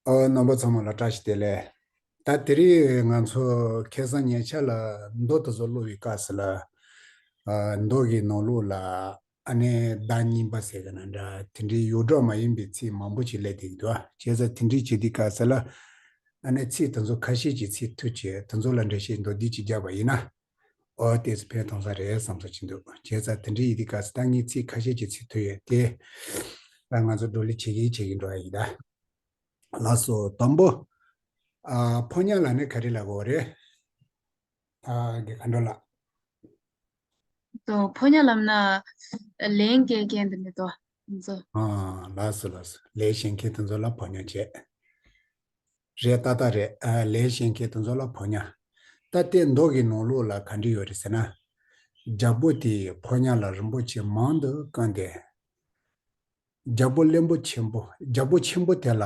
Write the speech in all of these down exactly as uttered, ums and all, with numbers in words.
ཨ། རྣམ་པ་ཚང་མ་ལ་བཀྲ་ཤིས་བདེ་ལེགས། ད་དེ་རིང་ང་ཚོ་ཁ་སང་ཉེ་ཆར་ལ་མདོ་དེ་ཚོ་ཀློག་པའི་སྐབས་སུ་ལ། ཨ། མདོ་གི་ནང་ལོགས་ལ་ཨ་ནི་བརྡ་རྙིང་པ་ཟེར་གི་ན་འདྲ། དེ་འདྲའི་ཡོངས་གྲགས་མ་ཡིན་པའི་ཚིག་མང་པོ་ཞིག་སླེབས་བསྡད་ཀྱི་འདུག་བྱས་ཙང་དེ་འདྲའི་བྱེད་དུས་སྐབས་སུ་ལ། ཨ་ནི་ཚིག་དེ་ཚོ་ཁ་ཤས་ཀྱི་ཚིག་ཐུག་བྱས་དེ་ཚོ་ལ་འགྲེལ་བཤད་མདོར་བསྡུས་ཅིག་བརྒྱབ་པ་ཡིན་ན། ཨོ་དེ་ཚོ་ཕན་ཐོགས་ས་རེད་བསམ་ས་ཅིག་འདུག་བྱས་ཙང་དེ་འདྲ་ཡིན་དུས་སྐབས་སུ་ད་ངས་ཚིག་ཁ་ཤས་ཀྱི་ཚིག་ཐུག་ཡོད་དེ། ད་ང་ཚོ་བགྲོ་གླེང་བྱེད་ཀྱིན་བྱེད་ཀྱིན་འགྲོ་ཡ་ཡིན་ད། ལགས་སོ། དང་པོ། ཨ། ཕོ་ཉ་ལབ་ན་ག་རེ་ལབ་དགོས་རེད། ཨ། དགེ་མཁའ་འགྲོ་ལགས། ཏོ་ཕོ་ཉ་ལབ་ན་ལས་བྱེད་མཁན་དེ་འདྲ་དོ། ང་ཚོ། ཨ། ལགས་སོ་ལགས་སོ། ལས་བྱེད་མཁན་དེ་ཚོ་ལ་ཕོ་ཉ་བྱེད། རེད། ཏག་ཏག་རེད། ཨ། ལས་བྱེད་མཁན་དེ་ཚོ་ལ་ཕོ་ཉ། ད་ལྟའི་མདོ་གི་ནང་ལོགས་ལ་ག་འདྲ་ཡོད་རེད་ཟེར་ན། རྒྱལ་པོ་དེས་ཕོ་ཉ་ལ་རིན་པོ་ཆེ་མང་དུ་བསྐུར་ཏེ། རྒྱལ་པོ་བློན་པོ་ཆེན་པོ། རྒྱལ་པོ་ཆེན་པོ་དེ་ལ་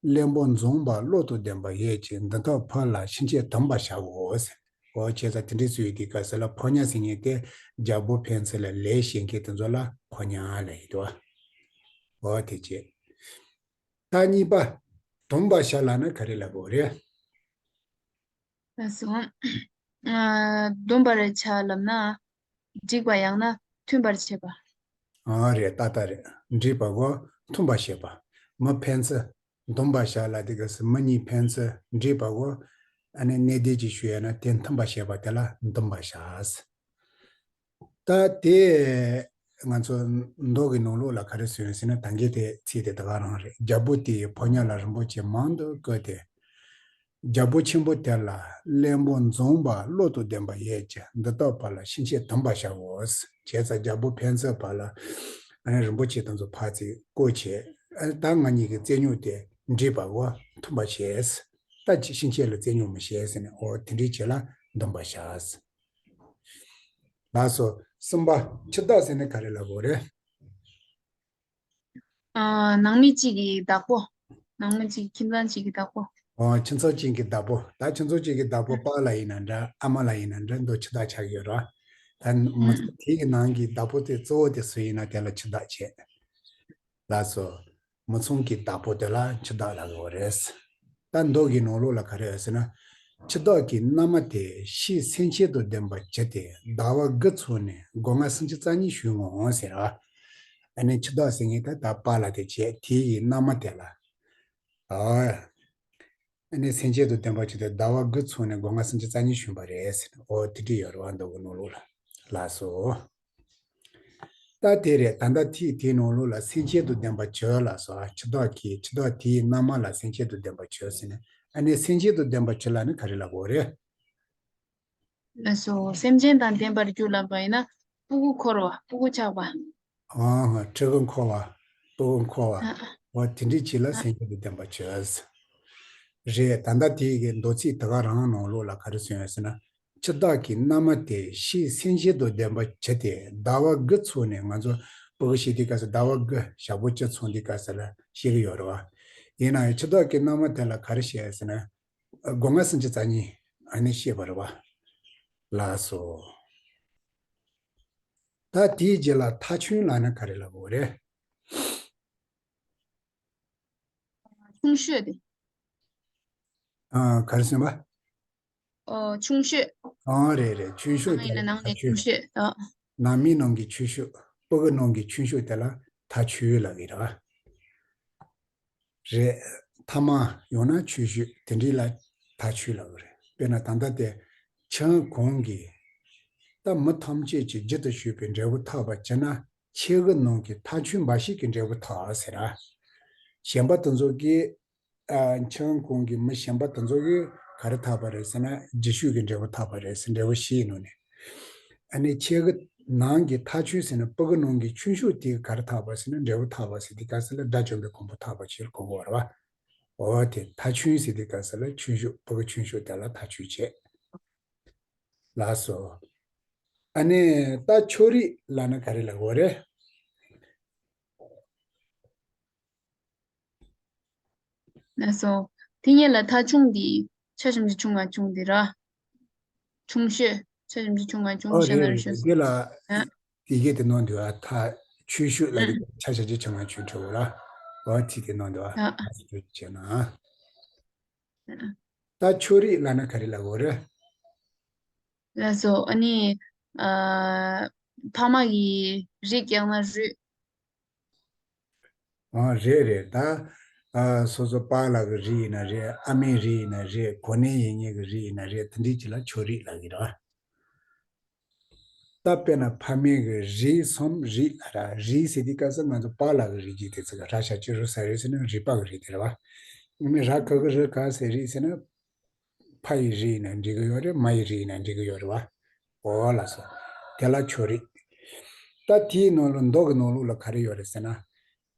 བློན་པོ་འཛོམས་པ་བློ་དང་ལྡན་པ་ཡོད་ཅིང་འདི་དག་ཕུལ་ལ་ཕྱིན་ཆད་འདུམ་པར་བྱའོ་ཟེར། འོ་བྱས་ཙང་དེ་འདྲའི་ཚུལ་ཡོད་དུས་སྐབས་སུ་ལ་ཕོ་ཉ་ཟེར་མཁན་དེ་རྒྱལ་པོ་ཕན་ཚུན་ལ་ལས་བྱེད་མཁན་དེ་ཚོ་ལ་ཕོ་ཉ་ལབ་ཡོད་དོ། འོ་དེ་བྱས། ད་གཉིས་པ། འདུམ་པར་བྱ་ལབ་ན་ག་རེ་ལབ་དགོས་རེད། ལགས་སོ། ཨ། འདུམ་པར་བྱ་ལབ་ན། འགྲིག་པ་ཡང་ན་མཐུན་པར་བྱེད་པ། ཨ། རེད། ཏག་ཏག་རེད། འགྲིག་པ་གོ། མཐུན་པར་བྱེད་པ། མི་ཕན་ཚུན་འདུམ་པར་བྱ་ལབ་དུས་སྐབས་སུ་མི་གཉིས་ཕན་ཚུན་འགྲིག་པ་གོ། ཨ་ནི་གནད་དོན་ཅིག་ཞུ་ཡ་ན་དེ་མཐུན་པར་བྱེད་པ་དེ་ལ་འདུམ་པར་བྱ། ད་དེ་ང་ཚོ་མདོ་གི་ནང་ལོགས་ལ་ག་རེ་གསུངས་ཡོད་ཟེར་ན། ད་གིན་དེ་ཚིག་དེ་ད་ག་རང་རེད། རྒྱལ་པོ་དེས་ཕོ་ཉ་ལ་རིན་པོ་ཆེ་མང་དུ་བསྐུར་ཏེ། རྒྱལ་པོ་ཆེན་པོ་དེ་ལ་བློན་པོ་འཛོམས་པ་བློ་དང་ལྡན་པ་ཡོད་ཅིང་འདི་དག་ཕུལ་ལ་ཕྱིན་ཆད་འདུམ་པར་བྱའོ། བྱས་ཙང་རྒྱལ་པོ་ཕན་ཚུན་བར་ལ་ཨ་ནི་རིན་པོ་ཆེ་དེ་ཚོ་ཕར་ཚུར་བསྐུར་བྱས། ཨ། ད་ང་གཉིས་ཀྱི་རྩོད་རྙོག་དེ་འགྲིག་པ་གོ། མཐུན་པར་བྱས། ད་ཕྱིན་ཆད་ལ་རྩོད་རྙོག་མི་བྱེད་ཟེར་ནས། འོ་དེ་འདྲའི་བྱེད་ལ་འདུམ་པར་བྱ། ལགས་སོ། གསུམ་པ། འཆི་བདག་ཟེར་ན་ག་རེ་ལབ་དགོས་རེད། ཨ། ནང་མི་གཅིག་གི་བདག་པོ། ནང་མི་གཅིག་ཁྱིམ་ཚང་གཅིག་གི་བདག་པོ། ཨོ། ཁྱིམ་ཚང་གཅིག་གི་བདག་པོ། ད་ཁྱིམ་ཚང་གཅིག་གི་བདག་པོ། ཨ། པཱ་ལགས་ཡིན་ན་འདྲ། ཨ་མ་ལགས་ཡིན་ན་འདྲ། མདོ་འཆི་བདག་ཆགས་ཀྱི་ཡོད་རེད། ད་མི་ཚང་དེ་གི་ནང་གི་བདག་པོ་དེ་གཙོ་བོ་དེ་སུ་ཡིན་ན་དེ་ལ་འཆི་བདག་བྱེད། ལགས་སོ། མི་ཚང་གི་བདག་པོ་དེ་ལ་འཆི་བདག་ལབ་ཀྱི་ཡོད་རེད། ད་མདོ་གི་ནང་ལོགས་ལ་ག་རེ་ཡོད་ཟེར་ན། འཆི་བདག་གི་མནའ་མ་དེ་ཕྱིའི་སེམས་ཅན་དང་ལྡན་པར་གྱུར་ཏེ་ཟླ་བ་དགུ་ཚང་ནས་སྒོ་ང་སུམ་ཅུ་རྩ་གཉིས་བྱོན་ངོ་ཟེར་ར། ཨ་ནི་འཆི་བདག་ཟེར་མཁན་དེ་ད་པཱ་ལགས་དེ་བྱས། དེ་ཡི་མནའ་མ་དེ་ལ། ཨ། ཨ་ནི་སེམས་ཅན་དང་ལྡན་པར་གྱུར་ཏེ་ཟླ་བ་དགུ་ཚང་ནས་སྒོ་ང་སུམ་ཅུ་རྩ་གཉིས་བྱོན་པ་རེད་ཟེར། ཨོ་དེ་འདྲ་ཡོད་རེད་པ། མདོ་གི་ནང་ལོགས་ལ། ལགས་སོ། ད་དེ་རེད། ད་ལྟ་དེ་དེའི་ནང་ལོགས་ལ་སེམས་ཅན་དང་ལྡན་པར་གྱུར་ལབ་སོང་། ཨ། འཆི་བདག་གིས། འཆི་བདག་དེའི་མནའ་མ་ལ་སེམས་ཅན་དང་ལྡན་པར་གྱུར་ཟེར་ནས། ཨ་ནི་སེམས་ཅན་དང་ལྡན་པར་གྱུར་ལབ་ན་ག་རེ་ལབ་དགོས་རེད། ལགས་སོ། སེམས་ཅན་དང་ལྡན་པར་གྱུར་ལབ་པ་ཡིན་ན་སྤུ་གུ་འཁོར་བ། སྤུ་གུ་ཆགས་པ། ཨ་ཧ། ཕྲུ་གུ་འཁོར་བ། སྤུ་གུ་འཁོར་བ། ཨ། འོ་དེ་འདྲའི་ཅིག་ལ་ཨ། སེམས་ཅན་དང་ལྡན་པར་གྱུར། རེད། ད་ལྟ་དེ་གི་མདོ་ཚིག་དེ་ག་རང་ནང་ལོགས་ལ་ག་རེ་གསུངས་ཡོད་ཟེར་ན། འཆི་བདག་གི་མནའ་མ་དེ་ཕྱིའི་སེམས་ཅན་དང་ལྡན་པར་གྱུར་ཏེ་ཟླ་བ་དགུ་ཚང་ནས། ང་ཚོ་སྤུ་གུ་བྱེད་དུས་སྐབས་སུ་ཟླ་བ་དགུ་ཞག་པོ་གཅིག་ཚང་དུས་སྐབས་སུ་ལ་ཤི་གི་ཡོད་རེད་པ། ཡིན་ན་ཡང་འཆི་བདག་གི་མནའ་མ་དེ་ལ་ག་རེ་བྱས་ཟེར་ན། སྒོ་ང་སུམ་ཅུ་རྩ་གཉིས་ཨ་ནི་བྱས་པ་རེད་པ། ལགས་སོ། ད་དེའི་རྗེས་ལ་མཐའ་ཆུང་ལབ་ན་ག་རེ་ལབ་དགོས་རེད། ཆུང་ཤོས་དེ། ཨ། ག་རེ་ཟེར་བ། ཨོ། ཆུང་ཤོས། ཨ། རེད་རེད། ཆུང་ཤོས་དེ་ལ་ནང་ནས་མཐའ་ཆུང་། ཆུང་ཤོས། ཨ། ནང་མི་ནང་གི་ཆུང་ཤོས། སྤུ་གུ་ནང་གི་ཆུང་ཤོས་དེ་ལ་མཐའ་ཆུང་ལབ་ཀྱི་རེད་པ། རེད། མཐའ་མ་ཡང་ན་ཆུང་ཤོས་དེ་འདྲ་ལ་མཐའ་ཆུང་ལབ་ཀྱི་རེད། དཔེར་ན་ད་ལྟ་དེ་ཁྱིམ་གང་གིས་ད་མི་ཐམས་ཅད་ཀྱིས་རྒྱུན་དུ་ཞུགས་པའི་འབྲས་བུ་ཐོབ་པར་བྱེད་ན། ཁྱེད་ཀྱི་ནང་གི་མཐའ་ཆུང་འབའ་ཞིག་གིས་འབྲས་བུ་ཐོབ་ཟེར་ར། གཞན་པ་དེ་ཚོ་གིས། ཨ། ཁྱིམ་གང་གི་མི་གཞན་པ་དེ་ཚོ་གིས་ག་རེ་ཐོབ་པ་རེད་ཟེར་ན། རྒྱུན་ཞུགས་ཀྱི་འབྲས་བུ་ཐོབ་པ་རེད་ཟེར། འབྲས་བུ་བཞི་ཡི་ནང་ནས། ཨ་ནི་ཁྱེད་ཀྱི་ནང་གི་མཐའ་ཆུང་ཟེར་ན་སྤུ་གུ་ནང་གི་ཆུང་ཤོས་དེ་ག་རེ་ཐོབ་པ་ཟེར་ན། འབྲས་བུ་ཐོབ་པ་ཟེར་དུས་སྐབས་སུ་ལ་དགྲ་བཅོམ་པའི་གོ་འཕང་ཐོབ་པ་ཞིག་གོ་དགོས་རེད་པ། འོ་དེ་མཐའ་ཆུང་ཟེར་དུས་སྐབས་སུ་ལ་ཆུང་ཤོས། སྤུ་གུ་ཆུང་ཤོས་དེ་ལ་མཐའ་ཆུང་བྱས། ལགས་སོ། ཨ་ནི་ད་ཕྱོགས་རིས་ལབ་ན་ག་རེ་ལབ་དགོས་རེད། ལགས་སོ། དེ་གཉིས་ལ་མཐའ་ཆུང་དེ་ཆ་ཞིམ་གྱི་ཆུང་ང་ཆུང་དེ་ར། ཆུང་ཤོས། ཆ་ཞིམ་གྱི་ཆུང་ང་ཆུང་ཨོ་ཤོས་ན་རེད་རེད་ཤོས། འདི་ལ་ཨ། དེ་གས་དེ་ནང་འདུག་ཨ། མཐའ་ཆུང་ཤོས་ལ་ཨ། ཆ་ཞིམ་གྱི་ཆུང་ང་ཆུང་འགྲོ་ར། འོ་དེ་དེ་ནང་འདུག་ཨ། ཨ། ཨ་ཟེར་བྱས་ན། ད་ཕྱོགས་རིས་ལབ་ན་ག་རེ་ལབ་དགོས་རེད། ལགས་སོ། ཨ་ནི། ཨ། ཕ་མ་གི་རིགས་ཀྱང་ན་རུས། ཨ། རེད་རེད། ད། ཨ། སོ་སོ་པཱ་ལགས་ཀྱི་རིགས་ཡིན་ན་རེད། ཨ་མའི་རིགས་ཡིན་ན་རེད། གོ་གནས་ཡིན་མཁན་གྱི་རིགས་ཡིན་ན་རེད། དེ་འདྲའི་ཅིག་ལ་ཕྱོགས་རིས་ལབ་ཀྱི་རེད་བ། ད་དཔེར་ན་ཕ་མའི་གི་རིགས་གསུམ་རིགས་ལ་ར། རིགས་ཟེར་དུས་སྐབས་སུ་ང་ཚོ་པཱ་ལགས་ཀྱི་རིགས་ཀྱི་དེ་ཚོ་ག་ར་ཤ་ཅི་རུ་ས་རུ་ཟེར་ན་རུས་པ་གི་རིགས་དེ་རེད་བ། ཨ་ནི་ར་ག་གི་རུ་ག་ཟེར་རིགས་ཟེར་ན། ཕ་ཡི་རིགས་ཡིན་ན་འགྲིག་གི་ཡོད་རེད། མ་ཡི་རིགས་ཡིན་ན་འགྲིག་གི་ཡོད་རེད་བ། འོ་ལགས་སོ། དེ་ལ་ཕྱོགས་རིས། ད་དེའི་ནང་ལ་མདོ་གི་ནང་ལོགས་ལ་ག་རེ་ཡོད་རེད་ཟེར་ན།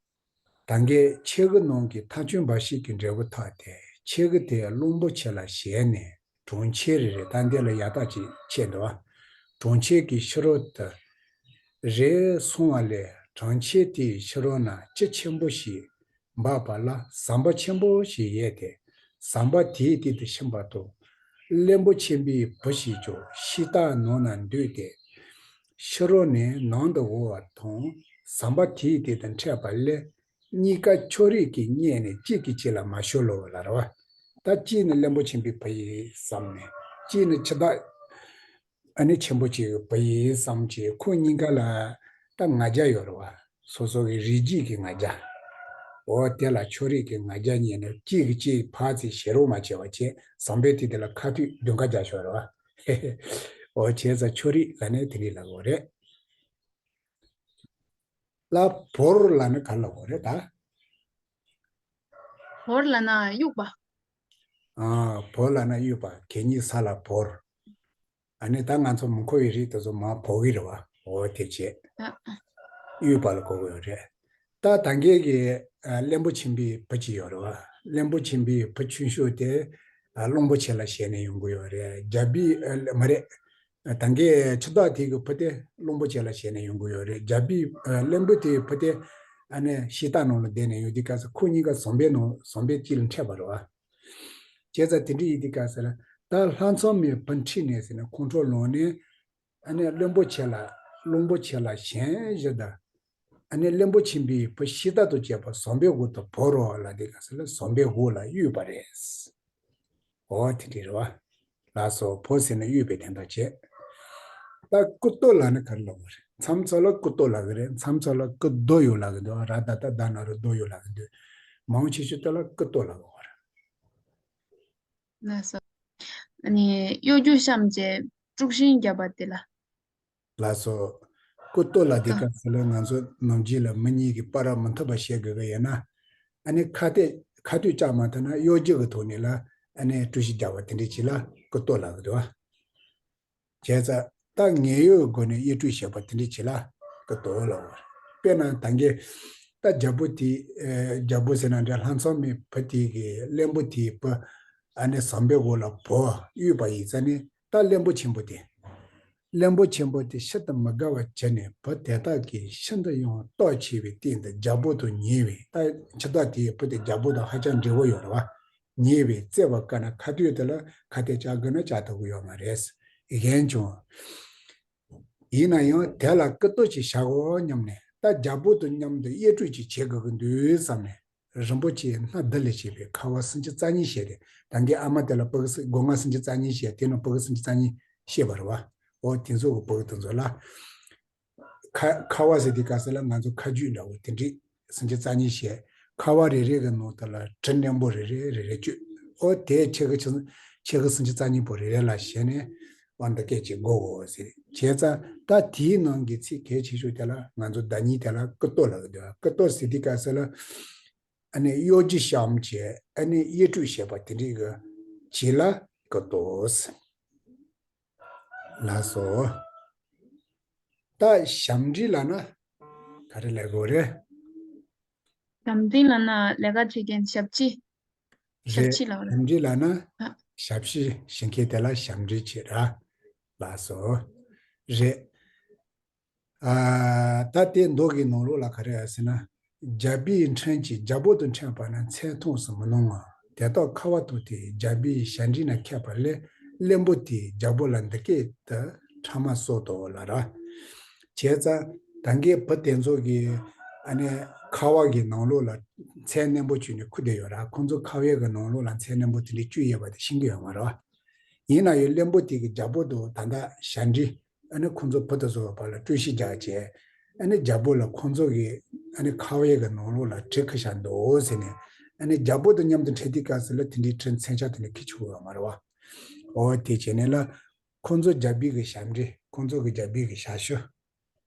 ད་གིན་ཆེ་གེ་ནང་གི་ཐ་ཆུང་འབའ་ཞིག་གི་འབྲས་བུ་ཐག་སྟེ། ཆེ་གེ་དེ་གླང་པོ་ཆེ་ལ་ཞེན་ནས་གྲོང་ཁྱེར་རེ་རེ། ད་འདི་ལ་ཡ་བཏགས་ཅིག་ཕྱེ་འདུག་བ། གྲོང་ཁྱེར་གྱི་ཕྱི་རོལ་དུ་རེ་སོང་བ་ལས། གྲོང་ཁྱེར་དེའི་ཕྱི་རོལ་ན་སྤྱི་ཆེན་པོ་ཞིག་འབབ་པ་ལ་ཟམ་པ་ཆེན་པོ་ཞིག་ཡོད་དེ། ཟམ་པ་དེའི་སྟེང་དུ་ཕྱིན་པ་དང་། གླེན་པོ་ཆེན་པོའི་བུ་ཞིག་ཀྱང་ཤིང་རྟ་ནང་ན་འདུས་ཏེ། ཕྱི་རོལ་ནས་ནང་དུ་འོང་བ་དང་། ཟམ་པ་དེའི་སྟེང་དུ་འཕྲད་པ་ལས། གཉིས་ཀ་ཕྱོགས་རིས་ཀྱིས་བསྙད་ནས་གཅིག་གིས་གཅིག་ལ་མ་ཤོར་ལོ་ལབ་རེད་བ། ད་གཅིག་ནི་གླེན་པོ་ཆེན་པོའི་བུ་ཡིན་བསམ་ནས། གཅིག་ནི་ཕྱི་རྟ། ཨ་ནི་ཆེན་པོ་གཅིག་གི་བུ་ཡིན་བསམ་གྱི། ཁོ་གཉིས་ཀ་ལ་ད་ང་རྒྱལ་ཡོད་རེད་བ། སོ་སོ་གི་རིགས་རྒྱུད་ཀྱི་ང་རྒྱལ། འོ་དེ་ལ་ཕྱོགས་རིས་ཀྱི་ང་རྒྱལ་བསྙད་ནས་གཅིག་གིས་གཅིག་ཕར་ཚུར་ཞེ་རོགས་མ་བྱས་པ་བྱས། ཟམ་པའི་དེ་དེ་ལ་ཁ་ཐུག་མདུན་ཁ་རྒྱག་ཤོག་རེད་བ། འོ་བྱས་ཙང་ཕྱོགས་རིས་ལབ་ནས་དེ་འདྲ་ལབ་དགོས་རེད། ལ་བོར་ལབ་ན་ག་རེ་ལབ་དགོས་རེད་ད། བོར་ལབ་ན་གཡུག་པ། ཨ། བོར་ལབ་ན་གཡུག་པ། གད་སྙིགས་ས་ལ་བོར། ཨ་ནི་ད་ང་ཚོ་མི་ཁོ་བའི་རིགས་དེ་ཚོ་མར་བོར་གི་རེད་བ། འོ་དེ་བྱས། ཨ། གཡུག་པ་ལ་གོ་གི་ཡོད་རེད། ད་ད་གིན་གི། ཨ། གླེན་པོ་ཆེན་པོའི་བུ་གཅིག་ཡོད་རེད་བ། གླེན་པོ་ཆེན་པོའི་བུ་ཆུང་ཤོས་དེ། ཨ། གླང་པོ་ཆེ་ལ་ཞེན་ནས་ཡོང་གི་ཡོད་རེད། རྒྱལ་པོའི། ཨ། མ་རེད། ད་གིན་ཕྱི་རྟ་དེ་གི་བུ་དེ་གླང་པོ་ཆེ་ལ་ཞེན་ནས་ཡོང་གི་ཡོད་རེད། རྒྱལ་པོའི། ཨ། གླེན་པོ་དེའི་བུ་དེ། ཨ་ནི་ཤིང་རྟ་ནང་ལ་བསྡད་ནས་ཡོང་དུས་སྐབས་སུ་ཁོ་གཉིས་ཀ་ཟམ་པའི་ནང་། ཟམ་པའི་དཀྱིལ་ལ་འཕྲད་པ་རེད་བ། བྱས་ཙང་དེ་འདྲ་ཡིན་དུས་སྐབས་སུ་ལ། ད་ལྷ་མཚམས་མའི་བུ་ཁྲིད་ནས་ཟེར་ནས་ཁོང་ཁྲོ་ལངས་ནས། ཨ་ནི་གླང་པོ་ཆེ་ལ། གླང་པོ་ཆེ་ལ་ཞེན་བཞིན་དུ། ཨ་ནི་གླེན་པོ་ཆེན་པོའི་བུ་ཤིང་རྟ་དང་བཅས་པ་ཟམ་པའི་འོག་ཏུ་བོར་རོ་ལབ་དུས་སྐབས་སུ་ལ་ཟམ་པའི་འོག་ལ་གཡུགས་པ་རེད། འོ་དེ་འདྲ་རེད་བ། ལགས་སོ། བོར་ཟེར་ན་གཡུགས་པའི་དོན་དག་བྱས། ད་རྐུ་ཏོ་ལབ་ན་ག་རེ་ལབ་དགོས་རེད། མཚམས་མཚམས་ལ་རྐུ་ཏོ་ལབ་ཀྱི་རེད། མཚམས་མཚམས་ལ་རྐུ་རྡོ་ཡང་ལབ་ཀྱི་འདུག་ར་ད་ད་ད་ན་རོ་རྡོ་ཡང་ལབ་ཀྱི་འདུག་མང་ཆེ་ཤོས་དེ་ལ་རྐུ་ཏོ་ལབ་ཀྱི་ཡོད་རེད། ལགས་སོ། ཨ་ནི་གཡོ་སྒྱུ་བཤམས་བྱས་དཀྲུག་ཤིང་བརྒྱབ་པ་དེ་ལ། ལགས་སོ། རྐུ་ཏོ་ལབ་དུས་སྐབས་སུ་ལ་ང་ཚོ་ནམ་རྒྱུན་ལ་མི་གཉིས་ཀྱིས་པར་མི་མཐུན་པ་བཤད་དགོས་ཀྱི་ཡོད་ན། ཨ་ནི་ཁ་གཏད། ཁ་གཏད་བཅག་མ་ཐུབ་ན་གཡོ་སྒྱུ་གི་ཐོག་ནས་ལ། ཨ་ནི་དཀྲུག་ཤིང་རྒྱག་པ་དེ་འདྲ་ཅིག་ལ་རྐུ་ཏོ་ལབ་ཀྱི་འདུག་བ། བྱས་ཙང་ད་ངན་གཡོའི་སྒོ་ནས་གཡོ་སྒྱུ་བྱས་པ་དེ་འདྲ་ཅིག་ལ་རྐུ་ཏོ་ལབ་པ་རེད། དཔེར་ན་ད་གིན་ད་རྒྱལ་པོ་དེ། ཨེ། རྒྱལ་པོ་ཟེར་ན་འདྲ། ལྷ་མཚམས་མའི་བུ་དེ་གི་གླེན་པོ་དེའི་བུ། ཨ་ནི་ཟམ་པའི་འོག་ལ་བོར་གཡུགས་པ་ཡིན་ཙང་ནི། ད་གླེན་པོ་ཆེན་པོ་དེ། གླེན་པོ་ཆེན་པོ་དེ་ཕྱིར་དུ་མི་དགའ་བ་བྱས་ནས་བུ་དེ་དག་གིས་ཤིན་ཏུ་ཡང་སྟོབས་ཆེ་བའི་སྟེང་དུ་རྒྱལ་པོ་དང་ཉེ་བའི། ད་ཕྱི་རྟ་དེའི་བུ་དེ་རྒྱལ་པོ་དང་ཧ་ཅང་འབྲེལ་བ་ཡོད་རེད་བ། ཉེ་བའི་རྩེ་བ་ཀ་ན་ཁ་གཏད་དེ་ལ་ཁ་གཏད་བཅག་དགོས་ན་བཅག་ཐུབ་ཀྱི་ཡོད་མ་རེད། གཞན་ཀྱང་། ཡིན་ན་ཡང་དེ་ལ་རྐུ་ཏོ་ཅིག་བཞག་གོ་སྙམ་ནས། ད་རྒྱལ་པོ་དང་མཉམ་དུ་གཡོ་སྒྱུ་ཅིག་བྱེད་དགོས་ཀྱི་འདུག་བསམ་ནས། རིན་པོ་ཆེའི་སྣ་བསྡུ་ལས་བྱས་པའི་ཁ་བ་སུམ་ཅུ་རྩ་གཉིས་བྱས་ཏེ། ད་གིན་ཨ་མ་དེ་ལ་པགས་སུ་སྒོ་ང་སུམ་ཅུ་རྩ་གཉིས་བྱས། དེ་ནང་པགས་སུམ་ཅུ་རྩ་གཉིས་བཤད་པ་རེད་བ། འོ་དེ་ཚོ་གི་པགས་དེ་ཚོ་ལ། ཁ། ཁ་བ་ཟེར་དུས་སྐབས་སུ་ལ་ང་ཚོ་ཁ་རྒྱུས་འདྲ་བོ་དེ་འདྲ་སུམ་ཅུ་རྩ་གཉིས་བྱས། ཁ་བ་རེ་རེ་གི་ནང་དུ་ལ་གྲི་རྣོན་པོ་རེ་རེ་རེ་རེ་བཅུག་འོ་དེ་ཕྱེད་ཀ་ཕྱེད་ཀ་སུམ་ཅུ་རྩ་གཉིས་པོ་རེ་རེ་ལ་བྱས་ནས། འོ་འདི་སྐད་ཅིག་གོ་དགོས་ཟེར། བྱས་ཙང་ད་དེའི་ནང་གི་ཚིག་གལ་ཆེ་ཤོས་དེ་ལ་ང་ཚོ་ཟླ་ཉིན་དེ་ལ་རྐུ་ཏོ་ལབ་ཀྱི་འདུག་རྐུ་ཏོ་ཟེར་དུས་སྐབས་སུ་ལ། ཨ་ནི་གཡོ་སྒྱུ་བཤམས་བྱས། ཨ་ནི་གཡོ་སྒྱུ་བྱས་པ་དེ་འདྲའི་གི་ཅིག་ལ་རྐུ་ཏོ་ཟེར། ལགས་སོ། ད་ཞབས་འབྲིང་ལབ་ན་ག་རེ་ལབ་དགོས་རེད། ཞབས་འབྲིང་ལབ་ན་ལས་ཀ་བྱེད་མཁན། ཞབས་ཕྱི། ཞབས་རེད། ཕྱི་ལབ་རེད། ཞབས་འབྲིང་ལབ་ན། ཨ། ཞབས་ཕྱི་བྱེད་མཁན་དེ་ལ་ཞབས་འབྲིང་བྱེད་ར། ལགས་སོ། རེད། ཨ། ད་དེ་མདོ་གི་ནང་ལོགས་ལ་ག་རེ་ཟེར་ན། རྒྱལ་པོའི་འཕྲིན་གྱིས། རྒྱལ་པོ་དང་འཕྲད་པ་ན་མཚན་མཐོང་སུ་མི་སྣང་ངོ་། དེ་དག་ཁ་བ་དང་དེས་རྒྱལ་པོའི་ཞབས་འབྲིང་ན་ཁྱབ་པ་ལས། གླེན་པོ་དེས་རྒྱལ་པོ་ལ་འདི་སྐད་དུ་ཕྲ་མ་གསོལ་ཏོ་ལབ་ར། བྱས་ཙང་ད་གིན་བུ་དེ་ཚོ་གི་ཨ་ནི་ཁ་བ་གི་ནང་ལོགས་ལ་ མཚན་རྣོན་པོ་བཅུས་ནས་ཁུར་བསྡད་ཡོད་ར། ཁོང་ཚོ་ཁ་བའི་གི་ནང་ལོགས་ལ་མཚན་རྣོན་པོ་དེ་འདྲའི་བཅུ་ཡོད་པ་དེ་ཤེས་ཀྱི་ཡོད་མ་རེད་བ། ཡིན་ན་ཡང་བློན་པོ་དེ་གི་རྒྱལ་པོ་དང་ད་ལྟ་ཞབས་འདྲེན། ཨ་ནི་ཁོང་ཚོ་བུ་དེ་ཚོ་བར་ལ་སྤྲོས་གཞི་རྒྱག་བྱས། ཨ་ནི་རྒྱལ་པོ་ལ་ཁོང་ཚོ་གི་ཨ་ནི་ཁ་བའི་གི་ནང་ལོགས་ལ་གྲི་ཁུར་བཞག་འདུག་ཟེར་ནས། ཨ་ནི་རྒྱལ་པོ་དང་མཉམ་དུ་འཕྲད་དུས་སྐབས་སུ་ལ་དེ་འདྲའི་གྲི་མཚོན་ཆ་དེ་འདྲ་འཁྱེར་ཆོག་ཡོད་མ་རེད་བ། འོ་དེ་བྱས་ནས་ལ། ཁོང་ཚོ་རྒྱལ་པོའི་གི་ཞབས་འདྲེན། ཁོང་ཚོ་གི་རྒྱལ་པོའི་གི་ཞབས་ཞུ།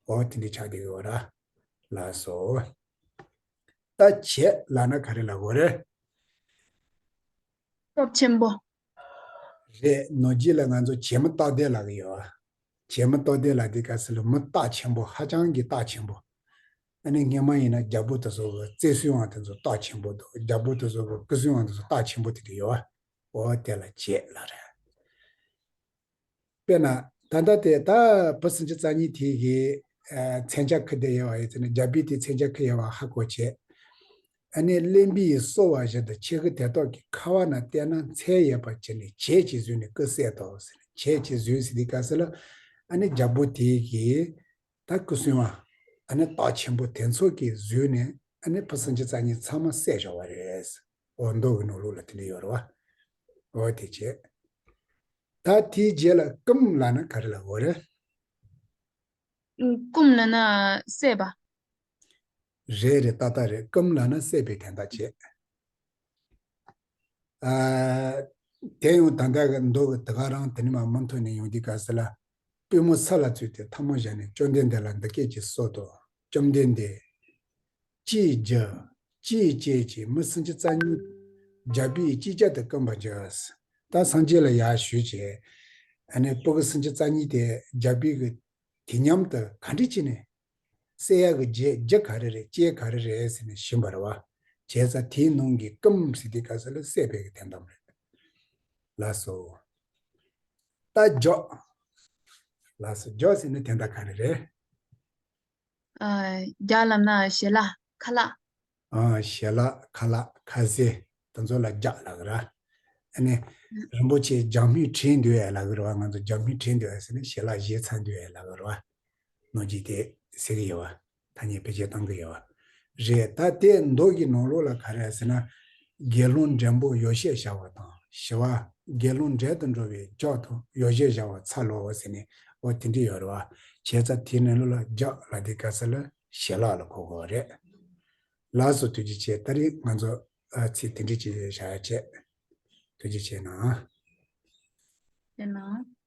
འོ་དེ་འདྲ་ཆགས་བསྡད་ཡོད་ར། ལགས་སོ། ད་བྱེད་ལབ་ན་ག་རེ་ལབ་དགོས་རེད། སྟོབས་ཆེན་པོ། རེད། ནོར་གྱི་ལ་ང་ཚོ་བྱེད་མི་སྟོབས་ལྡན་ལབ་ཀྱི་ཡོད། བྱེད་མི་སྟོབས་ལྡན་ལབ་དུས་སྐབས་སུ་ལ་མི་སྟོབས་ཆེན་པོ། ཧ་ཅང་གི་སྟོབས་ཆེན་པོ། ཨ་ནི་སྔོན་མ་ཡིན་ན་རྒྱལ་པོ་དེ་ཚོ་གི་རྩེ་སྲུང་བ་དེ་ཚོ་སྟོབས་ཆེན་པོ་འདུག་རྒྱལ་པོ་དེ་ཚོ་གི་སྐུ་སྲུང་བ་དེ་ཚོ་སྟོབས་ཆེན་པོ་དེ་འདྲ་ཡོད། འོ་དེ་ལ་བྱེད་ལབ་རེད། དཔེར་ན་ད་ལྟ་དེ་ད་བུ་སུམ་ཅུ་རྩ་གཉིས་དེ་གི་ཨ་མཚོན་ཆ་ཁུར་བསྡད་ཡོད་པ་ཡིན་ཙང་ནི། རྒྱལ་པོས་དེ་མཚོན་ཆ་ཁུར་ཡོད་པ་ཧ་གོ་བྱས། ཨ་ནི་བློན་པོས་གསོལ་བ་བཞིན་དུ་ཁྱེད་ཀྱི་དེ་དག་གི་ཁ་བ་ན་བལྟས་ན་མཚན་ཡོད་པ་ཅིག་ནི་བྱེད་ཅིག་བཟོས་ནས་སྐུ་གསོལ་ཏོ་ཟེར་ནས། བྱེད་ཅིག་བཟོས་ཟེར་དུས་སྐབས་སུ་ལ། ཨ་ནི་རྒྱལ་པོ་དེ་གིས་ད་སྐུ་སྲུང་བ་ཨ་ནི་སྟོབས་ཆེན་པོ་དེ་ཚོ་གིས་བཟོས་ནས། ཨ་ནི་བུ་སུམ་ཅུ་རྩ་གཉིས་ཚང་མ་གསོལ་བཞག་པ་རེད། འོ་མདོ་གི་ནང་ལོགས་ལ་དེ་འདྲ་ཡོད་རེད་བ། འོ་དེ་བྱས། ད་དེའི་རྗེས་ལ་བསྐུམ་ལབ་ན་ག་རེ་ལབ་དགོས་རེད། བསྐུམ་ལབ་ན་གསོལ་བ། རེད་རེད། ཏག་ཏག་རེད། བསྐུམ་ལབ་ན་གསོལ་བའི་དོན་དག་བྱེད། ཨ། དེ་ཡང་ད་ལྟ་གི་མདོ་གི་དེ་ག་རང་དེ་ནས་མར་མུ་མཐུད་ནས་ཡོང་དུས་སྐབས་སུ་ལ། པུས་མོ་ས་ལ་བཙུགས་ཏེ་ཐལ་མོ་སྦྱར་ནས་བཅོམ་ལྡན་འདས་ལ་འདི་སྐད་ཅེས་གསོལ་ཏོ། བཅོམ་ལྡན་འདས། ཅིའི་རྒྱུ། ཅིའི་རྐྱེན་གྱིས་མི་སུམ་ཅུ་རྩ་གཉིས་རྒྱལ་པོས་ཅིག་ཅར་དུ་བསྐུམ་པར་འགྱུར། ད་སངས་རྒྱས་ལ་ཡར་ཞུས་བྱས། ཨ་ནི་བུ་གུ་སུམ་ཅུ་རྩ་གཉིས་དེ་རྒྱལ་པོའི་གི་དེ་མཉམ་དུ་ག་འདྲ་བྱས་ནས་གསོལ་ཡག་གི་རྒྱུ་རྒྱུ་ག་རེ་རེད། རྐྱེན་ག་རེ་རེད་ཟེར་ནས་ཞུས་པ་རེད་བ། བྱས་ཙང་དེའི་ནང་གི་བསྐུམ་ཟེར་དུས་སྐབས་སུ་ལ་གསོལ་བའི་གི་དོན་དག་རེད། ལགས་སོ། ད་འཇོག་ལགས་སོ། འཇོག་ཟེར་ན་དོན་དག་ག་རེ་རེད། ཨ། རྒྱག་ལབ་ན་ཞལ་ལག་ཁ་ལག་ཨ། ཞལ་ལག་ཁ་ལག་ཁ་ཟས་དེ་ཚོ་ལ་རྒྱག་ལབ་ཀྱི་རེད། ཨ་ནི། རིན་པོ་ཆེ་རྒྱང་སྨུག་བྲིས་འདུག་ཡ་ལབ་ཀྱི་རེད་བ། ང་ཚོ་རྒྱང་སྨུག་བྲིས་འདུག་ཡ་ཟེར་ནས་ཞལ་ལག་བཞེས་ཚར་འདུག་ཡ་ལབ་ཀྱི་རེད་བ། ནོར་གྱི་དེ་ཟེར་གྱི་ཡོད་བ། ཐ་སྙད་བེད་སྤྱོད་གཏང་གི་ཡོད་བ། རེད། ད་དེ་མདོ་གི་ནང་ལོགས་ལ་ག་རེ་ཟེར་ན། དགེ་སློང་འབྲིང་པོ་ཡོ་བྱད་བྱ་བ་དང་། ཞི་བ། དགེ་སློང་འབྲིང་དུ་འགྲོ་བའི་ཕྱོགས་དང་ཡོ་བྱད་བྱ་བ་འཚལ་ལོ་ཟེར་ནས། འོ་དེ་འདྲ་ཡོད་རེད་བ། བྱས་ཙང་དེའི་ནང་ལོགས་ལ་རྒྱག་ལབ་དུས་སྐབས་སུ་ལ་ཞལ་ལག་ལ་གོ་དགོས་རེད། ལགས་སོ། ཐུགས་རྗེ་ཆེ། ད་རེས་ང་ཚོ་ཨ་ཚིག་དེ་འདྲ་ཅིག་བཞག་ཡ་བྱས། ཐུགས་རྗེ་ཆེ་གནང་། ཡིན་ནའང་།